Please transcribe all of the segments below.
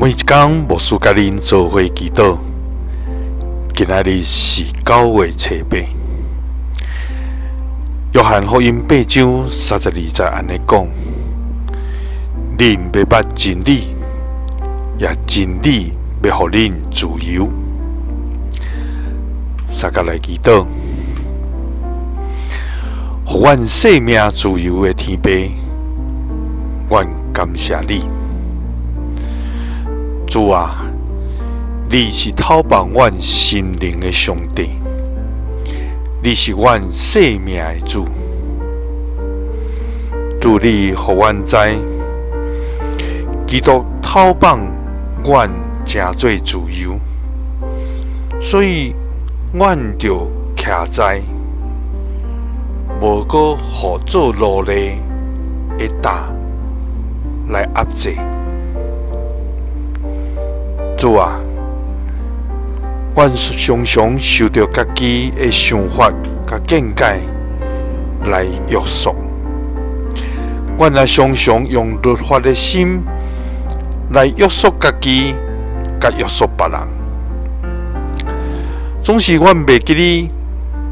每一工牧師佮恁做伙祈禱。今仔日是9月初8。約翰福音8章32節按呢講：恁欲捌真理，也真理欲予恁自由。相佮來祈禱，予阮生命自由的天父，阮感謝你。主啊，你是透放阮心靈的上帝，你是阮生命的主。主，你予阮知，基督透放阮成做自由，所以阮著徛在，無閣予做奴隸的擔來壓制。主啊，阮常常受著家己的想法佮見解來約束，阮也常常用律法的心來約束家己，佮約束別人。總是阮袂記得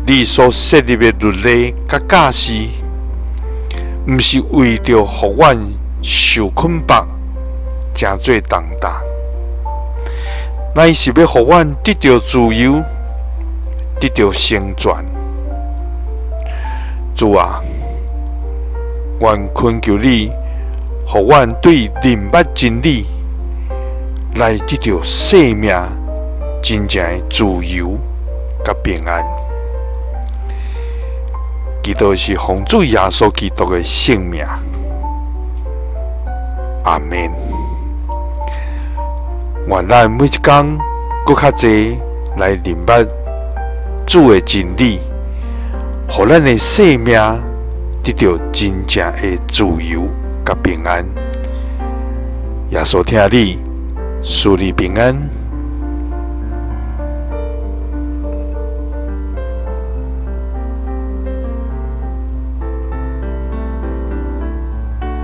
你所設立的律例佮教示，毋是為著予阮受捆縛，成做重擔。乃是欲予阮得著自由，得著成全。主啊，阮懇求你，予阮對認捌真理，來得著生命真正的自由佮平安。祈禱是奉主耶穌基督的聖名。阿們。願咱每一工閣較濟來認捌主的真理，予咱的生命得著真正的自由佮平安。耶穌疼你，賜你平安。